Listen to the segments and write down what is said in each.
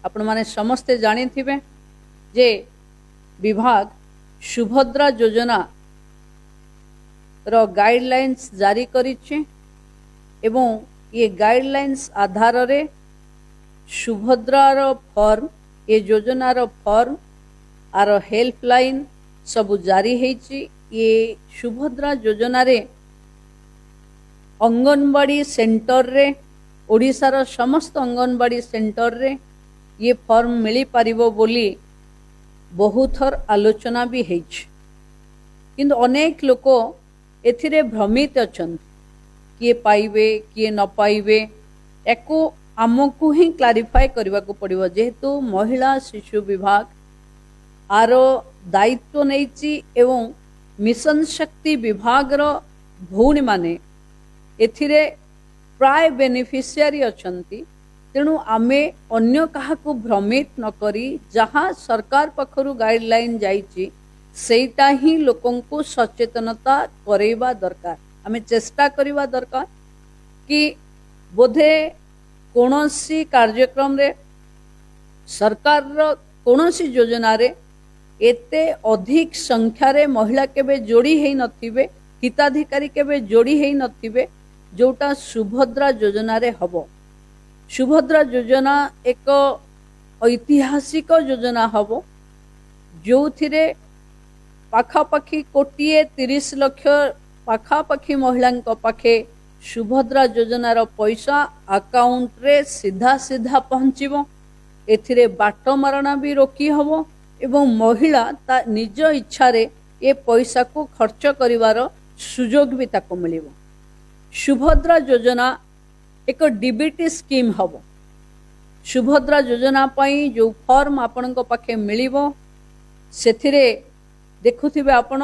ଆପଣମାନେ ସମସ୍ତେ ଜାଣିଥିବେ ଯେ ବିଭାଗ ସୁଭଦ୍ରା ଯୋଜନାର ଗାଇଡ଼ଲାଇନ୍ସ ଜାରି କରିଛି ଏବଂ ଏ ଗାଇଡ଼ଲାଇନ୍ସ ଆଧାରରେ ସୁଭଦ୍ରାର ଫର୍ମ, ଏ ଯୋଜନାର ଫର୍ମ ଆର ହେଲ୍ପଲାଇନ୍ ସବୁ ଜାରି ହେଇଛି। ଏ ସୁଭଦ୍ରା ଯୋଜନାରେ ଅଙ୍ଗନବାଡ଼ି ସେଣ୍ଟରରେ, ଓଡ଼ିଶାର ସମସ୍ତ ଅଙ୍ଗନବାଡ଼ି ସେଣ୍ଟରରେ ଇଏ ଫର୍ମ ମିଳିପାରିବ ବୋଲି ବହୁଥର ଆଲୋଚନା ବି ହେଇଛି। କିନ୍ତୁ ଅନେକ ଲୋକ ଏଥିରେ ଭ୍ରମିତ ଅଛନ୍ତି, କିଏ ପାଇବେ, କିଏ ନ ପାଇବେ। ୟାକୁ ଆମକୁ ହିଁ କ୍ଲାରିଫାଏ କରିବାକୁ ପଡ଼ିବ, ଯେହେତୁ ମହିଳା ଶିଶୁ ବିଭାଗ ଆର ଦାୟିତ୍ୱ ନେଇଛି ଏବଂ ମିଶନ ଶକ୍ତି ବିଭାଗର ଭଉଣୀମାନେ ଏଥିରେ ପ୍ରାୟ ବେନିଫିସିଆରୀ ଅଛନ୍ତି। ତେଣୁ ଆମେ ଅନ୍ୟ କାହାକୁ ଭ୍ରମିତ ନ କରି ଯାହା ସରକାର ପାଖରୁ ଗାଇଡ଼ଲାଇନ୍ ଯାଇଛି, ସେଇଟା ହିଁ ଲୋକଙ୍କୁ ସଚେତନତା କରେଇବା ଦରକାର। ଆମେ ଚେଷ୍ଟା କରିବା ଦରକାର କି ବୋଧେ କୌଣସି କାର୍ଯ୍ୟକ୍ରମରେ, ସରକାରର କୌଣସି ଯୋଜନାରେ ଏତେ ଅଧିକ ସଂଖ୍ୟାରେ ମହିଳା କେବେ ଯୋଡ଼ି ହେଇନଥିବେ, ହିତାଧିକାରୀ କେବେ ଯୋଡ଼ି ହେଇନଥିବେ, ଯୋଉଟା ସୁଭଦ୍ରା ଯୋଜନାରେ ହବ। ସୁଭଦ୍ରା ଯୋଜନା ଏକ ଐତିହାସିକ ଯୋଜନା ହବ, ଯୋଉଥିରେ ପାଖାପାଖି 1 କୋଟି 30 ଲକ୍ଷ ପାଖାପାଖି ମହିଳାଙ୍କ ପାଖେ ସୁଭଦ୍ରା ଯୋଜନାର ପଇସା ଆକାଉଣ୍ଟରେ ସିଧା ସିଧା ପହଞ୍ଚିବ। ଏଥିରେ ବାଟ ମାରଣା ବି ରୋକି ହବ ଏବଂ ମହିଳା ତା ନିଜ ଇଚ୍ଛାରେ ଏ ପଇସାକୁ ଖର୍ଚ୍ଚ କରିବାର ସୁଯୋଗ ବି ତାକୁ ମିଳିବ। ସୁଭଦ୍ରା ଯୋଜନା ଏକ ଡିବିଟି ସ୍କିମ୍ ହବ। ସୁଭଦ୍ରା ଯୋଜନା ପାଇଁ ଯେଉଁ ଫର୍ମ ଆପଣଙ୍କ ପାଖେ ମିଳିବ, ସେଥିରେ ଦେଖୁଥିବେ ଆପଣ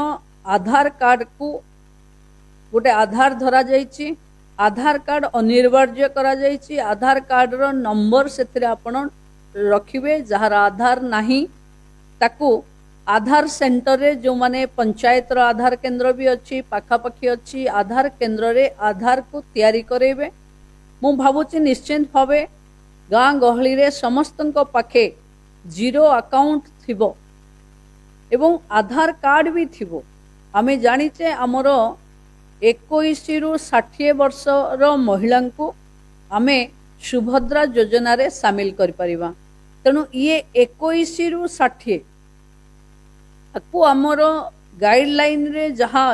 ଆଧାର କାର୍ଡକୁ ଗୋଟେ ଆଧାର ଧରାଯାଇଛି, ଆଧାର କାର୍ଡ ଅନିବାର୍ଯ୍ୟ କରାଯାଇଛି। ଆଧାର କାର୍ଡର ନମ୍ବର ସେଥିରେ ଆପଣ ରଖିବେ। ଯାହାର ଆଧାର ନାହିଁ, ତାକୁ ଆଧାର ସେଣ୍ଟରରେ, ଯେଉଁମାନେ ପଞ୍ଚାୟତର ଆଧାର କେନ୍ଦ୍ର ବି ଅଛି, ପାଖାପାଖି ଅଛି, ଆଧାର କେନ୍ଦ୍ରରେ ଆଧାରକୁ ତିଆରି କରାଇବେ। ମୁଁ ଭାବୁଛି ନିଶ୍ଚିତ ଭାବେ ଗାଁ ଗହଳିରେ ସମସ୍ତଙ୍କ ପାଖେ ଜିରୋ ଆକାଉଣ୍ଟ ଥିବ ଏବଂ ଆଧାର କାର୍ଡ ବି ଥିବ। ଆମେ ଜାଣିଛେ, ଆମର 21ରୁ 60 ବର୍ଷର ମହିଳାଙ୍କୁ ଆମେ ସୁଭଦ୍ରା ଯୋଜନାରେ ସାମିଲ କରିପାରିବା। ତେଣୁ ଇଏ 21ରୁ 60, ତାକୁ ଆମର ଗାଇଡ଼ଲାଇନରେ ଯାହା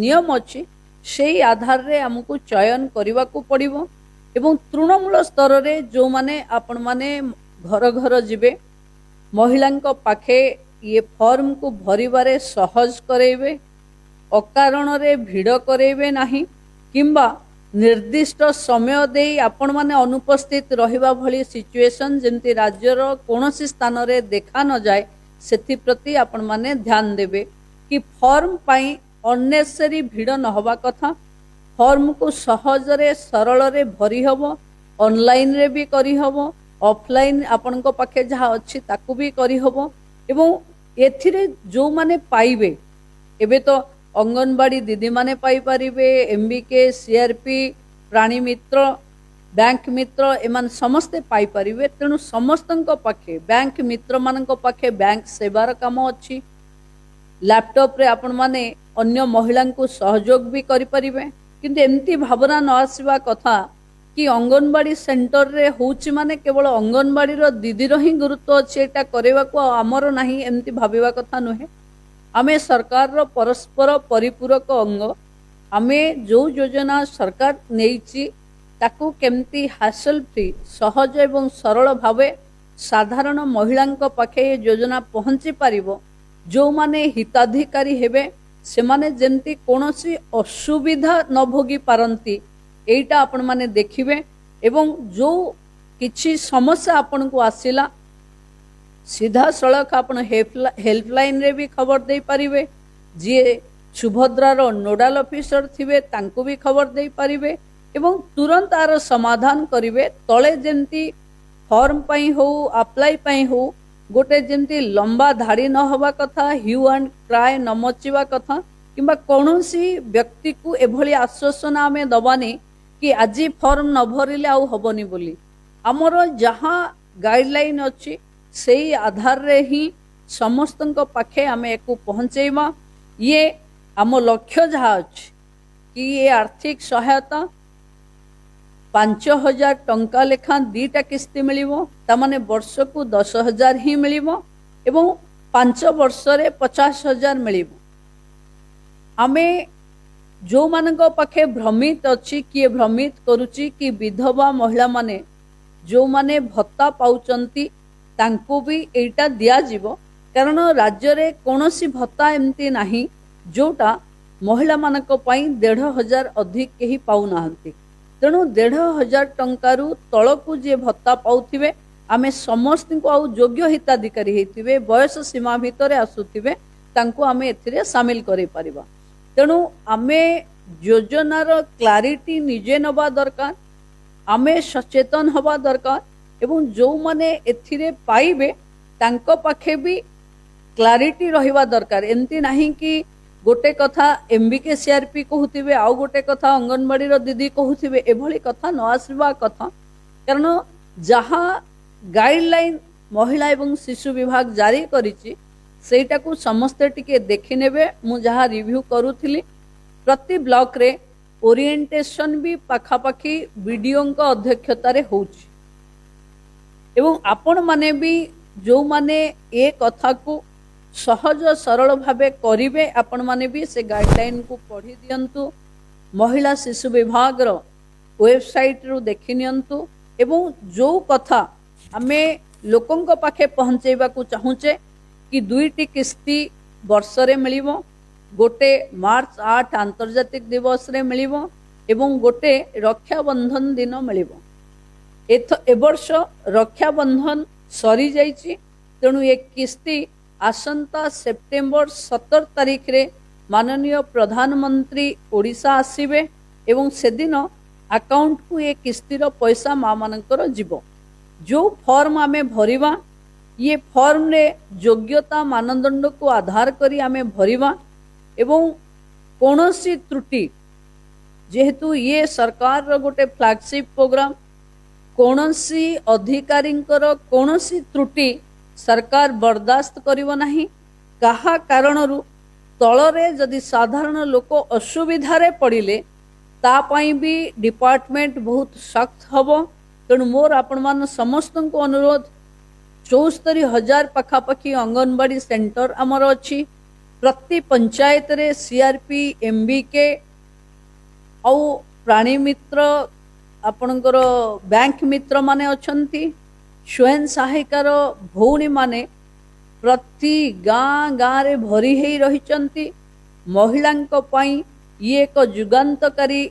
ନିୟମ ଅଛି, ସେଇ ଆଧାରରେ ଆମକୁ ଚୟନ କରିବାକୁ ପଡ଼ିବ। ଏବଂ ତୃଣମୂଳ ସ୍ତରରେ ଯେଉଁମାନେ ଆପଣମାନେ ଘର ଘର ଯିବେ, ମହିଳାଙ୍କ ପାଖେ ଇଏ ଫର୍ମକୁ ଭରିବାରେ ସହଜ କରାଇବେ, ଅକାରଣରେ ଭିଡ଼ କରାଇବେ ନାହିଁ କିମ୍ବା ନିର୍ଦ୍ଦିଷ୍ଟ ସମୟ ଦେଇ ଆପଣମାନେ ଅନୁପସ୍ଥିତ ରହିବା ଭଳି ସିଚୁଏସନ୍ ଯେମିତି ରାଜ୍ୟର କୌଣସି ସ୍ଥାନରେ ଦେଖା ନଯାଏ, ସେଥିପ୍ରତି ଆପଣମାନେ ଧ୍ୟାନ ଦେବେ କି ଫର୍ମ ପାଇଁ ଅନ୍ନେସେରୀ ଭିଡ଼ ନ ହେବା କଥା। ଫର୍ମକୁ ସହଜରେ ସରଳରେ ଭରି ହେବ, ଅନଲାଇନରେ ବି କରିହେବ, ଅଫଲାଇନ୍ ଆପଣଙ୍କ ପାଖେ ଯାହା ଅଛି ତାକୁ ବି କରିହେବ। ଏବଂ ଏଥିରେ ଯେଉଁମାନେ ପାଇବେ, ଏବେ ତ ଅଙ୍ଗନବାଡ଼ି ଦିଦିମାନେ ପାଇପାରିବେ, ଏମବିକେ, ସିଆରପି, ପ୍ରାଣୀ ମିତ୍ର, ବ୍ୟାଙ୍କ ମିତ୍ର, ଏମାନେ ସମସ୍ତେ ପାଇପାରିବେ। ତେଣୁ ସମସ୍ତଙ୍କ ପାଖେ, ବ୍ୟାଙ୍କ ମିତ୍ରମାନଙ୍କ ପାଖେ ବ୍ୟାଙ୍କ ସେବାର କାମ ଅଛି, ଲ୍ୟାପଟପ୍ରେ ଆପଣମାନେ ଅନ୍ୟ ମହିଳାଙ୍କୁ ସହଯୋଗ ବି କରିପାରିବେ। କିନ୍ତୁ ଏମିତି ଭାବନା ନ ଆସିବା କଥା କି ଅଙ୍ଗନବାଡ଼ି ସେଣ୍ଟରରେ ହେଉଛି ମାନେ କେବଳ ଅଙ୍ଗନବାଡ଼ିର ଦିଦିର ହିଁ ଗୁରୁତ୍ୱ ଅଛି ଏଇଟା କରିବାକୁ ଆଉ ଆମର ନାହିଁ, ଏମିତି ଭାବିବା କଥା ନୁହେଁ। ଆମେ ସରକାରର ପରସ୍ପର ପରିପୂରକ ଅଙ୍ଗ। ଆମେ ଯେଉଁ ଯୋଜନା ସରକାର ନେଇଛି, ତାକୁ କେମିତି ହାସଲ ଫ୍ରି, ସହଜ ଏବଂ ସରଳ ଭାବେ ସାଧାରଣ ମହିଳାଙ୍କ ପାଖେ ଏ ଯୋଜନା ପହଞ୍ଚି ପାରିବ, ଯେଉଁମାନେ ହିତାଧିକାରୀ ହେବେ ସେମାନେ ଯେମିତି କୌଣସି ଅସୁବିଧା ନ ଭୋଗି ପାରନ୍ତି, ଏଇଟା ଆପଣମାନେ ଦେଖିବେ। ଏବଂ ଯେଉଁ କିଛି ସମସ୍ୟା ଆପଣଙ୍କୁ ଆସିଲା, ସିଧାସଳଖ ଆପଣ ହେଲ୍ପଲାଇନରେ ବି ଖବର ଦେଇପାରିବେ, ଯିଏ ସୁଭଦ୍ରାର ନୋଡାଲ ଅଫିସର ଥିବେ ତାଙ୍କୁ ବି ଖବର ଦେଇପାରିବେ ଏବଂ ତୁରନ୍ତ ଆର ସମାଧାନ କରିବେ। ତଳେ ଯେମିତି ଫର୍ମ ପାଇଁ ହଉ, ଆପ୍ଲାଇ ପାଇଁ ହଉ, ଗୋଟେ ଯେମିତି ଲମ୍ବା ଧାଡ଼ି ନ ହେବା କଥା, ହ୍ୟୁ ଆଣ୍ଡ କ୍ରାଏ ନ ମଚିବା କଥା କିମ୍ବା କୌଣସି ବ୍ୟକ୍ତିକୁ ଏଭଳି ଆଶ୍ୱାସନା ଆମେ ଦବାନି କି ଆଜି ଫର୍ମ ନ ଭରିଲେ ଆଉ ହବନି ବୋଲି। ଆମର ଯାହା ଗାଇଡ଼ଲାଇନ୍ ଅଛି, ସେଇ ଆଧାରରେ ହିଁ ସମସ୍ତଙ୍କ ପାଖେ ଆମେ ୟାକୁ ପହଞ୍ଚେଇବା। ଇଏ ଆମ ଲକ୍ଷ୍ୟ ଯାହା ଅଛି କି ଏ ଆର୍ଥିକ ସହାୟତା 5000 ଟଙ୍କା ଲେଖାଁ 2ଟା କିସ୍ତି ମିଳିବ, ତାମାନେ ବର୍ଷକୁ 10,000 ହିଁ ମିଳିବ ଏବଂ 5 ବର୍ଷରେ 50,000 ମିଳିବ। ଆମେ ଯେଉଁମାନଙ୍କ ପାଖେ ଭ୍ରମିତ ଅଛି, କିଏ ଭ୍ରମିତ କରୁଛି କି ବିଧବା ମହିଳାମାନେ ଯେଉଁମାନେ ଭତ୍ତା ପାଉଛନ୍ତି ତାଙ୍କୁ ବି ଏଇଟା ଦିଆଯିବ, କାରଣ ରାଜ୍ୟରେ କୌଣସି ଭତ୍ତା ଏମିତି ନାହିଁ ଯେଉଁଟା ମହିଳାମାନଙ୍କ ପାଇଁ 1500 ଅଧିକ କେହି ପାଉନାହାନ୍ତି। ତେଣୁ 1500 ଟଙ୍କାରୁ ତଳକୁ ଯିଏ ଭତ୍ତା ପାଉଥିବେ, ଆମେ ସମସ୍ତଙ୍କୁ, ଆଉ ଯୋଗ୍ୟ ହିତାଧିକାରୀ ହେଇଥିବେ, ବୟସ ସୀମା ଭିତରେ ଆସୁଥିବେ, ତାଙ୍କୁ ଆମେ ଏଥିରେ ସାମିଲ କରିପାରିବା। ତେଣୁ ଆମେ ଯୋଜନାର କ୍ଲାରିଟି ନିଜେ ନେବା ଦରକାର, ଆମେ ସଚେତନ ହେବା ଦରକାର ଏବଂ ଯେଉଁମାନେ ଏଥିରେ ପାଇବେ ତାଙ୍କ ପାଖେ ବି କ୍ଲାରିଟି ରହିବା ଦରକାର। ଏମିତି ନାହିଁ କି ଗୋଟେ କଥା ଏମବିକେ ସିଆରପି କହୁଥିବେ, ଆଉ ଗୋଟେ କଥା ଅଙ୍ଗନବାଡ଼ିର ଦିଦି କହୁଥିବେ, ଏଭଳି କଥା ନ ଆସିବା କଥା। କାରଣ ଯାହା ଗାଇଡ଼ଲାଇନ୍ ମହିଳା ଏବଂ ଶିଶୁ ବିଭାଗ ଜାରି କରିଛି, ସେଇଟାକୁ ସମସ୍ତେ ଟିକେ ଦେଖିନେବେ। ମୁଁ ଯାହା ରିଭ୍ୟୁ କରୁଥିଲି, ପ୍ରତି ବ୍ଲକରେ ଓରିଏଣ୍ଟେସନ୍ ବି ପାଖାପାଖି ବିଡ଼ିଓଙ୍କ ଅଧ୍ୟକ୍ଷତାରେ ହେଉଛି ଏବଂ ଆପଣମାନେ ବି ଯେଉଁମାନେ ଏ କଥାକୁ ସହଜ ସରଳ ଭାବେ କରିବେ, ଆପଣମାନେ ବି ସେ ଗାଇଡ଼ଲାଇନ୍କୁ ପଢ଼ି ଦିଅନ୍ତୁ, ମହିଳା ଶିଶୁ ବିଭାଗର ୱେବସାଇଟ୍ରୁ ଦେଖି ନିଅନ୍ତୁ। ଏବଂ ଯେଉଁ କଥା ଆମେ ଲୋକଙ୍କ ପାଖେ ପହଞ୍ଚେଇବାକୁ ଚାହୁଁଛେ କି 2ଟି କିସ୍ତି ବର୍ଷରେ ମିଳିବ, ଗୋଟେ ମାର୍ଚ୍ଚ 8 ଆନ୍ତର୍ଜାତିକ ଦିବସରେ ମିଳିବ ଏବଂ ଗୋଟେ ରକ୍ଷାବନ୍ଧନ ଦିନ ମିଳିବ। ଏ ବର୍ଷ ରକ୍ଷାବନ୍ଧନ ସରିଯାଇଛି, ତେଣୁ ଏ କିସ୍ତି ଆସନ୍ତା ସେପ୍ଟେମ୍ବର 17 ତାରିଖରେ ମାନନୀୟ ପ୍ରଧାନମନ୍ତ୍ରୀ ଓଡ଼ିଶା ଆସିବେ ଏବଂ ସେଦିନ ଆକାଉଣ୍ଟକୁ ଏ କିସ୍ତିର ପଇସା ମା ମାନଙ୍କର ଯିବ। ଯେଉଁ ଫର୍ମ ଆମେ ଭରିବା, ଇଏ ଫର୍ମରେ ଯୋଗ୍ୟତା ମାନଦଣ୍ଡକୁ ଆଧାର କରି ଆମେ ଭରିବା ଏବଂ କୌଣସି ତ୍ରୁଟି, ଯେହେତୁ ଇଏ ସରକାରର ଗୋଟେ ଫ୍ଲାଗସିପ୍ ପ୍ରୋଗ୍ରାମ, କୌଣସି ଅଧିକାରୀଙ୍କର କୌଣସି ତ୍ରୁଟି ସରକାର ବରଦାସ୍ତ କରିବ ନାହିଁ। କାହା କାରଣରୁ ତଳରେ ଯଦି ସାଧାରଣ ଲୋକ ଅସୁବିଧାରେ ପଡ଼ିଲେ, ତା ପାଇଁ ବି ଡିପାର୍ଟମେଣ୍ଟ ବହୁତ ସଖତ ହେବ। ତେଣୁ ମୋର ଆପଣମାନ ସମସ୍ତଙ୍କୁ ଅନୁରୋଧ, 74,000 ପାଖାପାଖି ଅଙ୍ଗନବାଡ଼ି ସେଣ୍ଟର ଆମର ଅଛି। ପ୍ରତି ପଞ୍ଚାୟତରେ ସିଆରପି, ଏମବିକେ ଆଉ ପ୍ରାଣୀ ମିତ୍ର, ଆପଣଙ୍କର ବ୍ୟାଙ୍କ ମିତ୍ରମାନେ ଅଛନ୍ତି। ସ୍ୱୟଂ ସହାୟିକାର ଭଉଣୀମାନେ ପ୍ରତି ଗାଁ ଗାଁରେ ଭରି ହେଇ ରହିଛନ୍ତି। ମହିଳାଙ୍କ ପାଇଁ ଇଏ ଏକ ଯୁଗାନ୍ତକାରୀ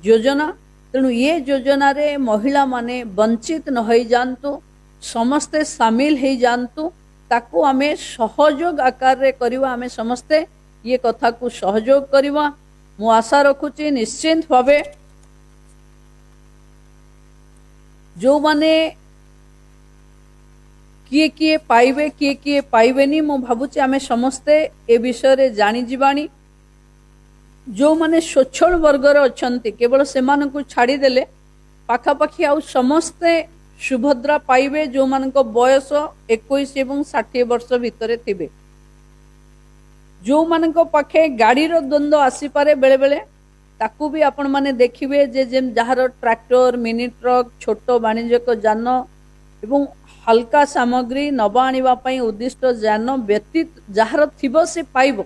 ଯୋଜନା। ତେଣୁ ଇଏ ଯୋଜନାରେ ମହିଳାମାନେ ବଞ୍ଚିତ ନ ହେଇଯାଆନ୍ତୁ, ସମସ୍ତେ ସାମିଲ ହେଇଯାଆନ୍ତୁ। ତାକୁ ଆମେ ସହଯୋଗ ଆକାରରେ କରିବା, ଆମେ ସମସ୍ତେ ଇଏ କଥାକୁ ସହଯୋଗ କରିବା। ମୁଁ ଆଶା ରଖୁଛି ନିଶ୍ଚିନ୍ତ ଭାବେ ଯେଉଁମାନେ କିଏ କିଏ ପାଇବେ, କିଏ କିଏ ପାଇବେନି, ମୁଁ ଭାବୁଛି ଆମେ ସମସ୍ତେ ଏ ବିଷୟରେ ଜାଣିଯିବାଣି। ଯେଉଁମାନେ ସ୍ୱଚ୍ଛଳ ବର୍ଗର ଅଛନ୍ତି, କେବଳ ସେମାନଙ୍କୁ ଛାଡ଼ିଦେଲେ ପାଖାପାଖି ଆଉ ସମସ୍ତେ ସୁଭଦ୍ରା ପାଇବେ, ଯେଉଁମାନଙ୍କ ବୟସ 21 ଏବଂ 60 ବର୍ଷ ଭିତରେ ଥିବେ। ଯେଉଁମାନଙ୍କ ପାଖେ ଗାଡ଼ିର ଦ୍ୱନ୍ଦ୍ୱ ଆସିପାରେ ବେଳେବେଳେ, ତାକୁ ବି ଆପଣମାନେ ଦେଖିବେ ଯେ ଯାହାର ଟ୍ରାକ୍ଟର, ମିନି ଟ୍ରକ୍, ଛୋଟ ବାଣିଜ୍ୟିକ ଯାନ ଏବଂ ହାଲକା ସାମଗ୍ରୀ ନେବା ଆଣିବା ପାଇଁ ଉଦ୍ଦିଷ୍ଟ ଯାନ ବ୍ୟତୀତ ଯାହାର ଥିବ ସେ ପାଇବ।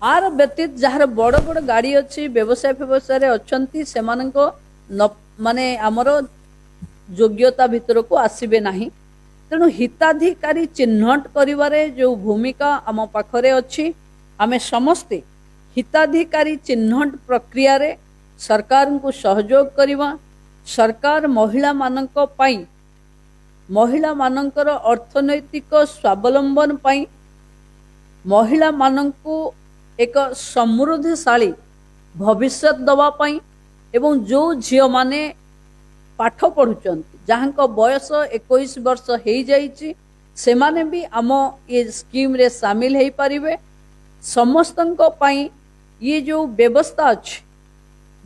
ଆର ବ୍ୟତୀତ ଯାହାର ବଡ଼ ବଡ଼ ଗାଡ଼ି ଅଛି, ବ୍ୟବସାୟ ଫ୍ୟବସାୟରେ ଅଛନ୍ତି, ସେମାନଙ୍କ ମାନେ ଆମର ଯୋଗ୍ୟତା ଭିତରକୁ ଆସିବେ ନାହିଁ। ତେଣୁ ହିତାଧିକାରୀ ଚିହ୍ନଟ କରିବାରେ ଯେଉଁ ଭୂମିକା ଆମ ପାଖରେ ଅଛି, ଆମେ ସମସ୍ତେ ହିତାଧିକାରୀ ଚିହ୍ନଟ ପ୍ରକ୍ରିୟାରେ ସରକାରଙ୍କୁ ସହଯୋଗ କରିବା। ସରକାର ମହିଳାମାନଙ୍କ ପାଇଁ, ମହିଳାମାନଙ୍କର ଅର୍ଥନୈତିକ ସ୍ୱାବଲମ୍ବନ ପାଇଁ, ମହିଳାମାନଙ୍କୁ ଏକ ସମୃଦ୍ଧିଶାଳୀ ଭବିଷ୍ୟତ ଦେବା ପାଇଁ ଏବଂ ଯେଉଁ ଝିଅମାନେ ପାଠ ପଢ଼ୁଛନ୍ତି, ଯାହାଙ୍କ ବୟସ 21 ବର୍ଷ ହେଇଯାଇଛି, ସେମାନେ ବି ଆମ ଏ ସ୍କିମ୍ରେ ସାମିଲ ହେଇପାରିବେ। ସମସ୍ତଙ୍କ ପାଇଁ ଇଏ ଯେଉଁ ବ୍ୟବସ୍ଥା ଅଛି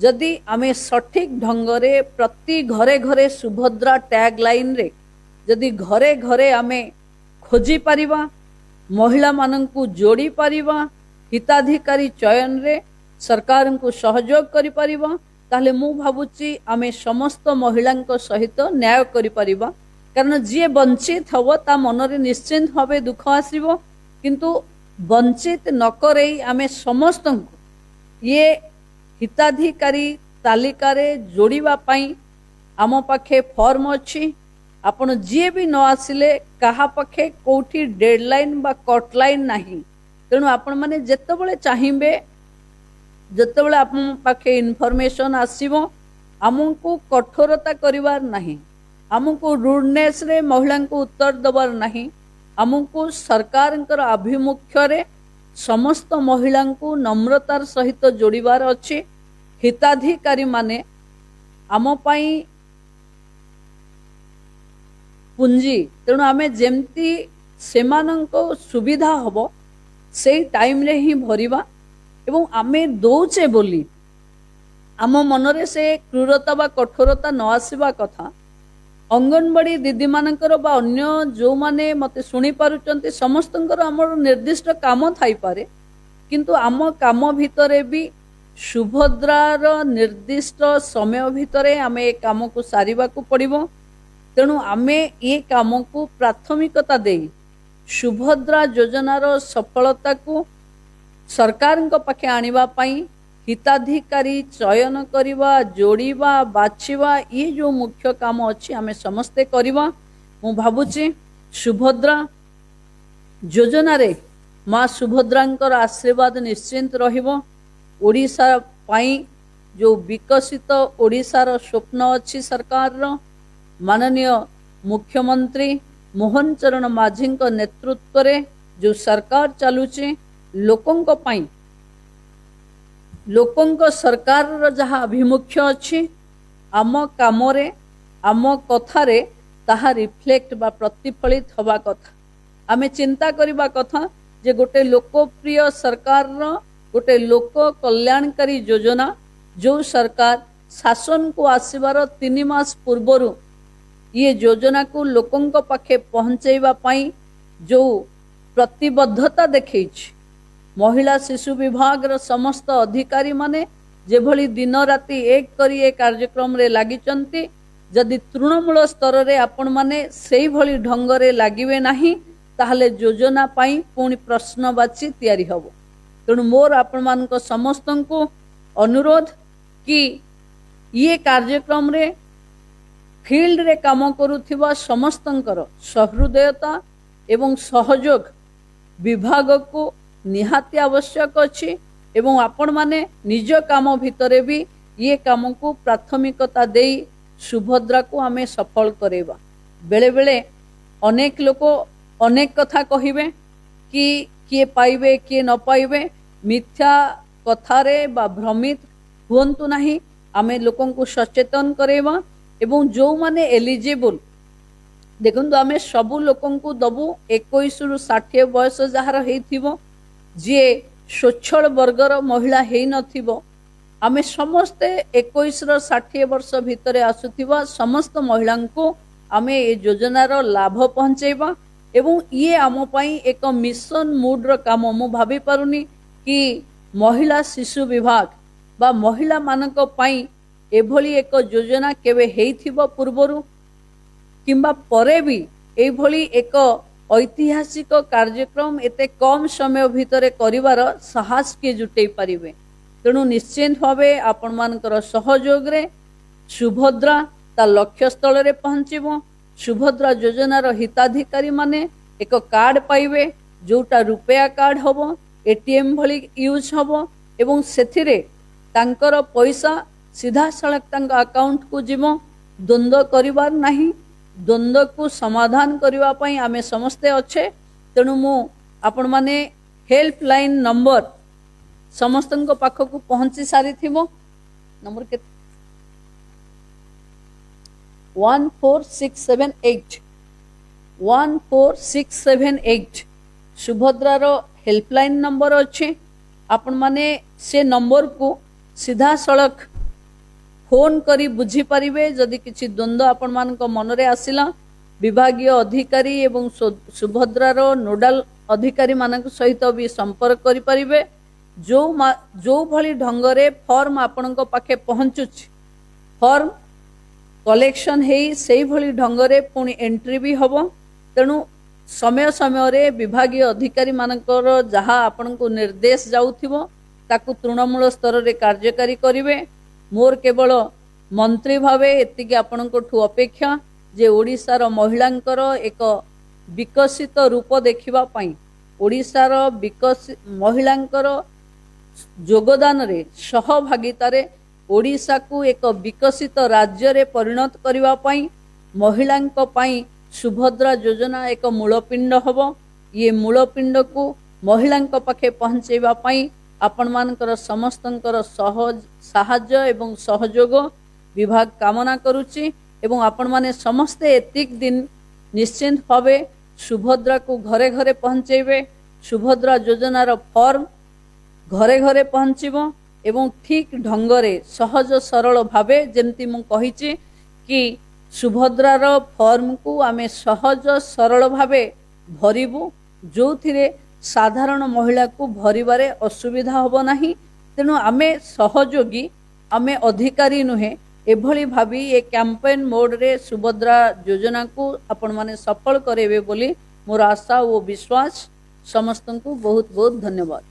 ଯଦି ଆମେ ସଠିକ ଢଙ୍ଗରେ ପ୍ରତି ଘରେ ଘରେ ସୁଭଦ୍ରା ଟ୍ୟାଗ୍ ଲାଇନ୍ରେ ଯଦି ଘରେ ଘରେ ଆମେ ଖୋଜି ପାରିବା, ମହିଳାମାନଙ୍କୁ ଯୋଡ଼ି ପାରିବା, ହିତାଧିକାରୀ ଚୟନରେ ସରକାରଙ୍କୁ ସହଯୋଗ କରିପାରିବା, ତାହେଲେ ମୁଁ ଭାବୁଛି ଆମେ ସମସ୍ତ ମହିଳାଙ୍କ ସହିତ ନ୍ୟାୟ କରିପାରିବା। କାରଣ ଯିଏ ବଞ୍ଚିତ ହେବ, ତା ମନରେ ନିଶ୍ଚିନ୍ତ ଭାବେ ଦୁଃଖ ଆସିବ। କିନ୍ତୁ ବଞ୍ଚିତ ନ କରେଇ ଆମେ ସମସ୍ତଙ୍କୁ ଇଏ ହିତାଧିକାରୀ ତାଲିକାରେ ଯୋଡ଼ିବା ପାଇଁ ଆମ ପାଖେ ଫର୍ମ ଅଛି। ଆପଣ ଯିଏ ବି ନ ଆସିଲେ, କାହା ପାଖେ କୋଉଠି ଡେଡ୍ ଲାଇନ୍ ବା କଟ୍ ଲାଇନ୍ ନାହିଁ। ତେଣୁ ଆପଣମାନେ ଯେତେବେଳେ ଚାହିଁବେ, ଯେତେବେଳେ ଆପଣଙ୍କ ପାଖେ ଇନଫର୍ମେସନ୍ ଆସିବ, ଆମକୁ କଠୋରତା କରିବାର ନାହିଁ, ଆମକୁ ରୁଡନେସ୍ରେ ମହିଳାଙ୍କୁ ଉତ୍ତର ଦେବାର ନାହିଁ। ଆମକୁ ସରକାରଙ୍କର ଆଭିମୁଖ୍ୟରେ ସମସ୍ତ ମହିଳାଙ୍କୁ ନମ୍ରତାର ସହିତ ଯୋଡ଼ିବାର ଅଛି। ହିତାଧିକାରୀମାନେ ଆମ ପାଇଁ ପୁଞ୍ଜି। ତେଣୁ ଆମେ ଯେମିତି ସେମାନଙ୍କ ସୁବିଧା ହେବ, ସେଇ ଟାଇମ୍ରେ ହିଁ ଭରିବା। ଏବଂ ଆମେ ଦଉଛେ ବୋଲି ଆମ ମନରେ ସେ କ୍ରୁରତା ବା କଠୋରତା ନ ଆସିବା କଥା। ଅଙ୍ଗନବାଡ଼ି ଦିଦିମାନଙ୍କର ବା ଅନ୍ୟ ଯେଉଁମାନେ ମୋତେ ଶୁଣିପାରୁଛନ୍ତି, ସମସ୍ତଙ୍କର ଆମର ନିର୍ଦ୍ଦିଷ୍ଟ କାମ ଥାଇପାରେ, କିନ୍ତୁ ଆମ କାମ ଭିତରେ ବି ସୁଭଦ୍ରାର ନିର୍ଦ୍ଦିଷ୍ଟ ସମୟ ଭିତରେ ଆମେ ଏ କାମକୁ ସାରିବାକୁ ପଡ଼ିବ। ତେଣୁ ଆମେ ଏ କାମକୁ ପ୍ରାଥମିକତା ଦେଇ ସୁଭଦ୍ରା ଯୋଜନାର ସଫଳତାକୁ ସରକାରଙ୍କ ପାଖେ ଆଣିବା ପାଇଁ ହିତାଧିକାରୀ ଚୟନ କରିବା, ଯୋଡ଼ିବା, ବାଛିବା, ଇଏ ଯେଉଁ ମୁଖ୍ୟ କାମ ଅଛି, ଆମେ ସମସ୍ତେ କରିବା। ମୁଁ ଭାବୁଛି ସୁଭଦ୍ରା ଯୋଜନାରେ ମା ସୁଭଦ୍ରାଙ୍କର ଆଶୀର୍ବାଦ ନିଶ୍ଚିନ୍ତ ରହିବ। ଓଡ଼ିଶା ପାଇଁ ଯେଉଁ ବିକଶିତ ଓଡ଼ିଶାର ସ୍ୱପ୍ନ ଅଛି ସରକାରର, ମାନନୀୟ ମୁଖ୍ୟମନ୍ତ୍ରୀ ମୋହନ ଚରଣ ମାଝୀଙ୍କ ନେତୃତ୍ୱରେ ଯେଉଁ ସରକାର ଚାଲୁଛି, ଲୋକଙ୍କ ପାଇଁ ଲୋକଙ୍କ ସରକାରର ଯାହା ଆଭିମୁଖ୍ୟ ଅଛି, ଆମ କାମରେ, ଆମ କଥାରେ ତାହା ରିଫ୍ଲେକ୍ଟ ବା ପ୍ରତିଫଳିତ ହେବା କଥା। ଆମେ ଚିନ୍ତା କରିବା କଥା ଯେ ଗୋଟେ ଲୋକପ୍ରିୟ ସରକାରର ଗୋଟେ ଲୋକ କଲ୍ୟାଣକାରୀ ଯୋଜନା, ଯେଉଁ ସରକାର ଶାସନକୁ ଆସିବାର 3 ମାସ ପୂର୍ବରୁ ଇଏ ଯୋଜନାକୁ ଲୋକଙ୍କ ପାଖେ ପହଞ୍ଚେଇବା ପାଇଁ ଯେଉଁ ପ୍ରତିବଦ୍ଧତା ଦେଖେଇଛି, ମହିଳା ଶିଶୁ ବିଭାଗର ସମସ୍ତ ଅଧିକାରୀମାନେ ଯେଭଳି ଦିନ ରାତି ଏକ କରି ଏ କାର୍ଯ୍ୟକ୍ରମରେ ଲାଗିଛନ୍ତି, ଯଦି ତୃଣମୂଳ ସ୍ତରରେ ଆପଣମାନେ ସେଇଭଳି ଢଙ୍ଗରେ ଲାଗିବେ ନାହିଁ, ତାହେଲେ ଯୋଜନା ପାଇଁ ପୁଣି ପ୍ରଶ୍ନବାଚୀ ତିଆରି ହେବ। ତେଣୁ ମୋର ଆପଣମାନଙ୍କ ସମସ୍ତଙ୍କୁ ଅନୁରୋଧ କି ଇଏ କାର୍ଯ୍ୟକ୍ରମରେ ଫିଲ୍ଡରେ କାମ କରୁଥିବା ସମସ୍ତଙ୍କର ସହୃଦୟତା ଏବଂ ସହଯୋଗ ବିଭାଗକୁ ନିହାତି ଆବଶ୍ୟକ ଅଛି ଏବଂ ଆପଣମାନେ ନିଜ କାମ ଭିତରେ ବି ଇଏ କାମକୁ ପ୍ରାଥମିକତା ଦେଇ ସୁଭଦ୍ରାକୁ ଆମେ ସଫଳ କରେଇବା। ବେଳେବେଳେ ଅନେକ ଲୋକ ଅନେକ କଥା କହିବେ କି କିଏ ପାଇବେ, କିଏ ନ ପାଇବେ। ମିଥ୍ୟା କଥାରେ ବା ଭ୍ରମିତ ହୁଅନ୍ତୁ ନାହିଁ। ଆମେ ଲୋକଙ୍କୁ ସଚେତନ କରେଇବା ଏବଂ ଯେଉଁମାନେ ଏଲିଜିବୁଲ, ଦେଖନ୍ତୁ, ଆମେ ସବୁ ଲୋକଙ୍କୁ ଦବୁ। 21ରୁ 60 ବୟସ ଯାହାର ହେଇଥିବ, ଯିଏ ସ୍ୱଚ୍ଛଳ ବର୍ଗର ମହିଳା ହେଇନଥିବ, ଆମେ ସମସ୍ତେ 21ର 60 ବର୍ଷ ଭିତରେ ଆସୁଥିବା ସମସ୍ତ ମହିଳାଙ୍କୁ ଆମେ ଏ ଯୋଜନାର ଲାଭ ପହଞ୍ଚେଇବା। ଏବଂ ଇଏ ଆମ ପାଇଁ ଏକ ମିଶନ ମୁଡର କାମ। ମୁଁ ଭାବି ପାରୁନି କି ମହିଳା ଶିଶୁ ବିଭାଗ ବା ମହିଳାମାନଙ୍କ ପାଇଁ ଏଭଳି ଏକ ଯୋଜନା କେବେ ହେଇଥିବ ପୂର୍ବରୁ କିମ୍ବା ପରେ ବି। ଏଇଭଳି ଏକ ଐତିହାସିକ କାର୍ଯ୍ୟକ୍ରମ ଏତେ କମ୍ ସମୟ ଭିତରେ କରିବାର ସାହସ କିଏ ଜୁଟେଇ ପାରିବେ? ତେଣୁ ନିଶ୍ଚିନ୍ତ ଭାବେ ଆପଣମାନଙ୍କର ସହଯୋଗରେ ସୁଭଦ୍ରା ତା ଲକ୍ଷ୍ୟସ୍ଥଳରେ ପହଞ୍ଚିବ। ସୁଭଦ୍ରା ଯୋଜନାର ହିତାଧିକାରୀମାନେ ଏକ କାର୍ଡ ପାଇବେ, ଯୋଉଟା ରୁପେ କାର୍ଡ ହବ, ଏଟିଏମ୍ ଭଳି ୟୁଜ୍ ହବ ଏବଂ ସେଥିରେ ତାଙ୍କର ପଇସା ସିଧାସଳଖ ତାଙ୍କ ଆକାଉଣ୍ଟକୁ ଯିବ। ଦ୍ୱନ୍ଦ୍ୱ କରିବାର ନାହିଁ। ଦ୍ୱନ୍ଦ୍ୱକୁ ସମାଧାନ କରିବା ପାଇଁ ଆମେ ସମସ୍ତେ ଅଛେ। ତେଣୁ ମୁଁ ଆପଣମାନେ ହେଲ୍ପ ଲାଇନ୍ ନମ୍ବର ସମସ୍ତଙ୍କ ପାଖକୁ ପହଞ୍ଚି ସାରିଥିବ। ନମ୍ବର କେତେ? 14678, 14678 ସୁଭଦ୍ରାର ହେଲ୍ପଲାଇନ୍ ନମ୍ବର ଅଛି। ଆପଣମାନେ ସେ ନମ୍ବରକୁ ସିଧାସଳଖ ଫୋନ୍ କରି ବୁଝିପାରିବେ। ଯଦି କିଛି ଦ୍ୱନ୍ଦ୍ୱ ଆପଣମାନଙ୍କ ମନରେ ଆସିଲା, ବିଭାଗୀୟ ଅଧିକାରୀ ଏବଂ ସୁଭଦ୍ରାର ନୋଡାଲ ଅଧିକାରୀମାନଙ୍କ ସହିତ ବି ସମ୍ପର୍କ କରିପାରିବେ। ଯେଉଁଭଳି ଢଙ୍ଗରେ ଫର୍ମ ଆପଣଙ୍କ ପାଖେ ପହଞ୍ଚୁଛି, ଫର୍ମ କଲେକ୍ସନ ହେଇ ସେଇଭଳି ଢଙ୍ଗରେ ପୁଣି ଏଣ୍ଟ୍ରି ବି ହେବ। ତେଣୁ ସମୟ ସମୟରେ ବିଭାଗୀୟ ଅଧିକାରୀମାନଙ୍କର ଯାହା ଆପଣଙ୍କୁ ନିର୍ଦ୍ଦେଶ ଯାଉଥିବ, ତାକୁ ତୃଣମୂଳ ସ୍ତରରେ କାର୍ଯ୍ୟକାରୀ କରିବେ। ମୋର କେବଳ ମନ୍ତ୍ରୀ ଭାବେ ଏତିକି ଆପଣଙ୍କଠୁ ଅପେକ୍ଷା ଯେ ଓଡ଼ିଶାର ମହିଳାଙ୍କର ଏକ ବିକଶିତ ରୂପ ଦେଖିବା ପାଇଁ, ଓଡ଼ିଶାର ମହିଳାଙ୍କର ଯୋଗଦାନରେ, ସହଭାଗିତାରେ ଓଡ଼ିଶାକୁ ଏକ ବିକଶିତ ରାଜ୍ୟରେ ପରିଣତ କରିବା ପାଇଁ ମହିଳାଙ୍କ ପାଇଁ ସୁଭଦ୍ରା ଯୋଜନା ଏକ ମୂଳପିଣ୍ଡ ହେବ। ଇଏ ମୂଳପିଣ୍ଡକୁ ମହିଳାଙ୍କ ପାଖେ ପହଞ୍ଚାଇବା ପାଇଁ ଆପଣମାନଙ୍କର ସମସ୍ତଙ୍କର ସାହାଯ୍ୟ ଏବଂ ସହଯୋଗ ବିଭାଗ କାମନା କରୁଛି। ଏବଂ ଆପଣମାନେ ସମସ୍ତେ ଏତିକି ଦିନ ନିଶ୍ଚିନ୍ତ ଭାବେ ସୁଭଦ୍ରାକୁ ଘରେ ଘରେ ପହଞ୍ଚାଇବେ। ସୁଭଦ୍ରା ଯୋଜନାର ଫର୍ମ ଘରେ ଘରେ ପହଞ୍ଚିବ ଏବଂ ଠିକ୍ ଢଙ୍ଗରେ, ସହଜ ସରଳ ଭାବେ, ଯେମିତି ମୁଁ କହିଛି କି ସୁଭଦ୍ରାର ଫର୍ମକୁ ଆମେ ସହଜ ସରଳ ଭାବେ ଭରିବୁ, ଯେଉଁଥିରେ ସାଧାରଣ ମହିଳାକୁ ଭରିବାରେ ଅସୁବିଧା ହେବ ନାହିଁ। ତେଣୁ ଆମେ ସହଯୋଗୀ, ଆମେ ଅଧିକାରୀ ନୁହେଁ, ଏଭଳି ଭାବି ଏ କ୍ୟାମ୍ପେନ୍ ମୋଡ଼ରେ ସୁଭଦ୍ରା ଯୋଜନାକୁ ଆପଣମାନେ ସଫଳ କରାଇବେ ବୋଲି ମୋର ଆଶା ଓ ବିଶ୍ୱାସ। ସମସ୍ତଙ୍କୁ ବହୁତ ବହୁତ ଧନ୍ୟବାଦ।